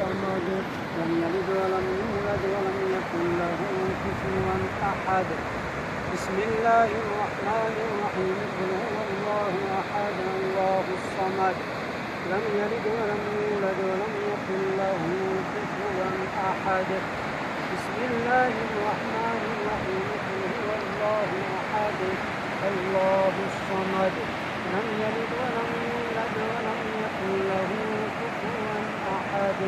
الصمد لم يلد ولم يولد ولم يكن له كفوا أحد. بسم الله الرحمن الرحيم. قل هو الله أحد الله الصمد لم يلد ولم يولد ولم يكن له كفوا أحد. بسم الله الرحمن الرحيم. قل هو الله أحد الله الصمد لم يلد ولم يولد ولم يكن له كفوا أحد.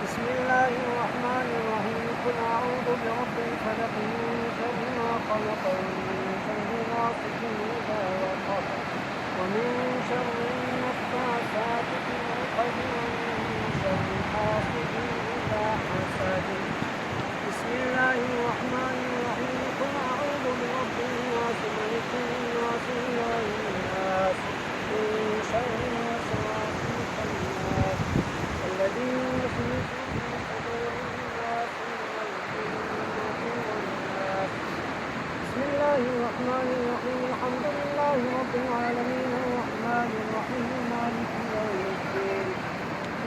بسم الله الرحمن الرحيم. قل أعوذ برب الفلق من شر ما خلق ومن شر غاسق إذا وقب ومن شر النفاثات في العقد ومن شر حاسد إذا حسد. بسم الله الرحمن الرحيم. قل أعوذ برب الناس ملك الناس إله الناس من شر الوسواس الخناس الذي يوسوس في صدور الناس من الجنة والناس. بسم الله الرحمن الرحيم. الحمد لله رب العالمين الرحمن الرحيم مالك يوم الدين.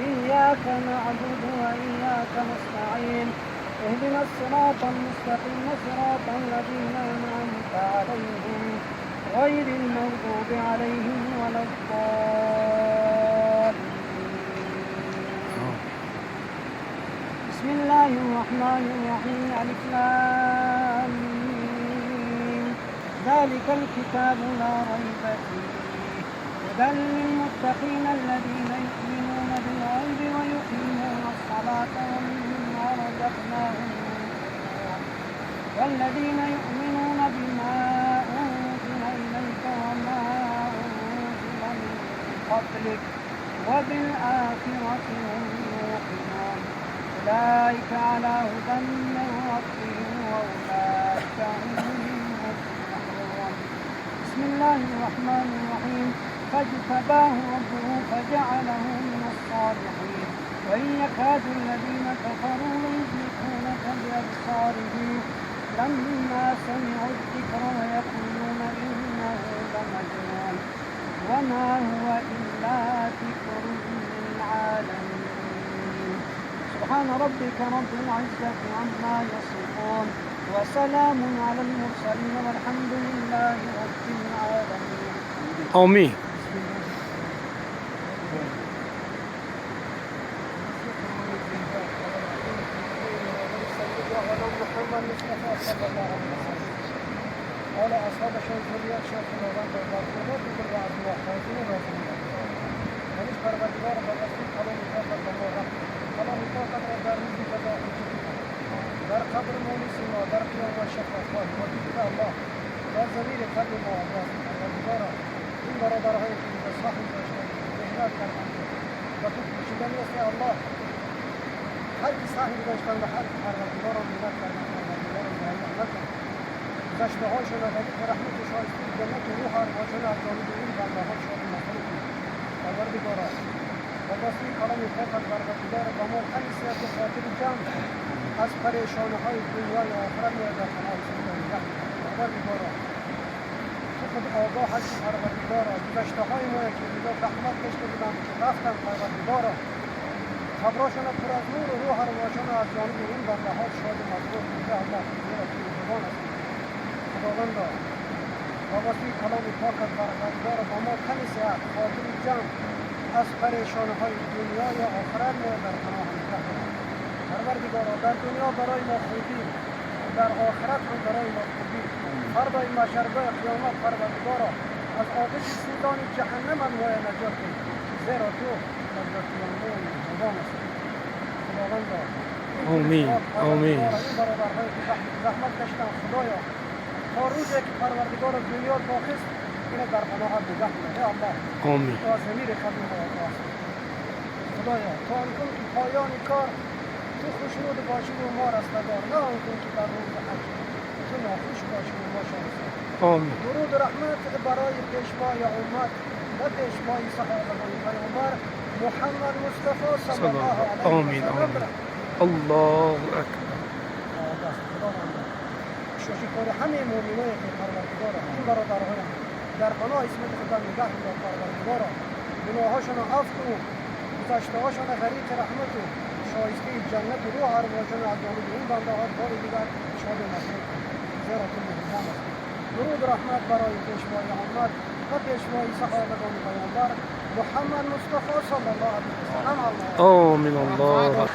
إياك نعبد وإياك نستعين. اهدنا الصراط المستقيم صراط الذين أنعمت عليهم غير المغضوب عليهم ولا الضالين. بسم الله الرحمن الرحيم. ألف لام ميم. ذلك الكتاب لا ريب فيه هدى للمتقين الذين يؤمنون بالغيب ويقيمون الصلاة ومما رزقناهم ينفقون والذين يؤمنون بما أنزل إليك وما أنزل من قبلك وبالآخرة هم يوقنون. أولئك على هدى من ربهم وأولئك هم المفلحون. بسم الله الرحمن الرحيم. فاجتباه ربه فجعله من الصالحين. وإن يكاد الذين كفروا ليزلقونك بأبصارهم لما سمعوا الذكر ويقولون إنه لمجنون وما هو إلا ذكر للعالمين. سبحان ربك رب العزة عما يصفون وسلام على المرسلين والحمد لله رب العالمين. آمین. حال اصحابشان ذریتشان خداوند بر خدا و از ما خاتمه راضی می‌دارد. هنوز پروردگار با وسیله کلام پاکت به ما رحم کلام پاکت را در روز جزا حجت کن. در قبر مونس ما در قیامت شفاعت خواهی ما دیده الله در ضمیر قلب ما آگاه. پروردگارا این برادرهایی که اینجا سهم داشتند مهنت کردند و تو پوشیدنی است الله هر کی سهم داشتند و هر کی پروردگارا مهنت کردند پروردگارا ضایع نکن. گذشته هاشون را به رحمت شایسته جنت روح ارواحشون از جانب این بنده ها شاد و مغفور کن. پروردگارا با واسطه کلام پاکت پروردگارا با ما تن صحت و خاطر جمع از پریشانی های دنیای آخرت ما در پناه خود نگه دار. پروردگارا تو خود آگاه هستی پروردگارا گذشته های ما که اینجا زحمت کشیده بودند که رفتن پروردگارا قبراشون پر از نور و روح ارواحشون از جانب این بنده ها شاد و مغفور کن. یا الله زیرا تو مهربان هستی. خداوندا با واسطه کلام پاکت پروردگارا با ما تن صحت خاطر جمع از پریشانی های دنیا یا آخرت ما در پناه نگه دار. پروردگارا در دنیا برای ما خوبی در آخرت هم برای ما خوبی. فردای محشرگاه قیامت پروردگارا از آتش سوزان جهنم هم ما نجات ده زیرا تو نجات دهنده و مهربان هستی. خداوندا آمین. آمین. این برادرهایی که زحمت کشیدن خدایا تا روزی که پروردگار دنیا باقی است اینو در پناهت نگه دار. یا الله آمین. تو از ضمیر قلب ما آگاه هستی. خدایا تا آن که پایان کار تو خوشنود باشی و ما رستگار نه آن که در روز حشر تو ناخوش باشی و ما شرمسار. آمین. درود و رحمت برای پیشوای امت و پیشوای صحابگان پیامبر محمد مصطفی صلی الله علیه آمین. و سلم. آمین. الله اکبر. خداوند شکر همه مؤمنایی که پروردگارا این برادرها در پناه عصمت خدا نگه دار. پروردگارا گناهاشون عفو کن. گذشته‌هاشان غریق رحمت و شایسته جنت و روح ارواحشان از جانب این بنده ها بار دیگر شاد و مسرور کن، زیرا تو مهربان هستی. درود و رحمت برای پیشوای آمد و پیشوای صحابگان پیامبر محمد مصطفی صلی الله علیه و سلم. الله آمین. الله.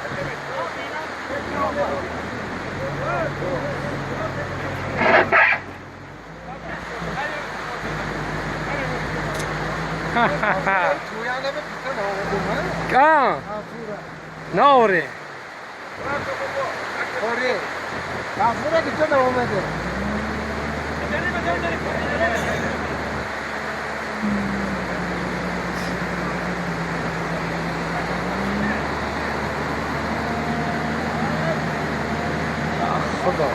آه نوري. خدا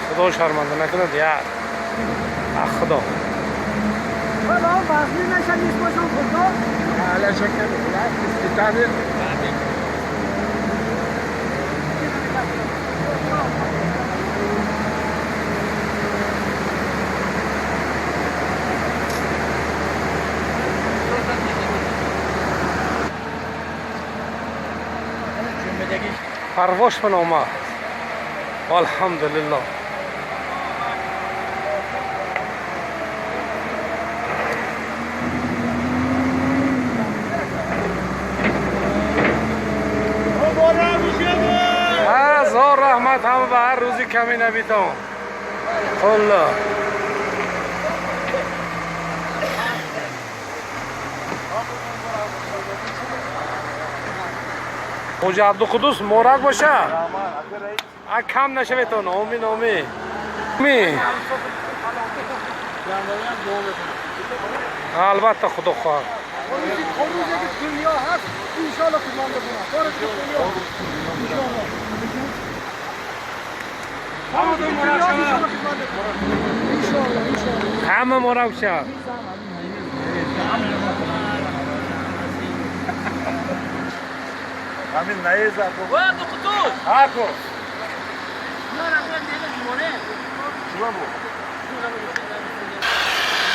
خدا شرمنده نکنه دیار. خدا. حالا وزنی نشن نیست باشم خدا. على شكل استتانه. پرواش من آمد. الحمدلله. هزار رحمت هم به هر روزی کمی نبیتان. الله. خوجا عبدالقدوس مبارک باشه. کم نشویتون. آمین آمین. آمین. البته خدا خواهد. روزی که دنیا هست انشالله خدمت بکنم. انشالله. همه مبارک شد. همین نایزا کو. هاکو.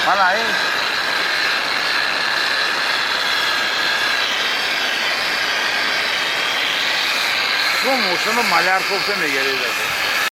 Fala aí. Bu мошина маляр кофта мегиред.